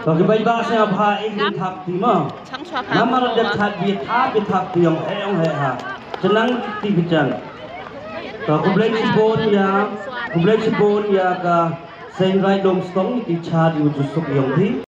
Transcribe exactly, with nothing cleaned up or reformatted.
To ki paidbah sngewbha ïa ki thap ti mo. Namar dep thap bi thap bi thap ti ong he ong he ha. Chnang ti bi chan. To khublei shibun ïa, khublei shibun ïa ka Seng Rai Dom Stong ki cha di u ju suk ïong ti.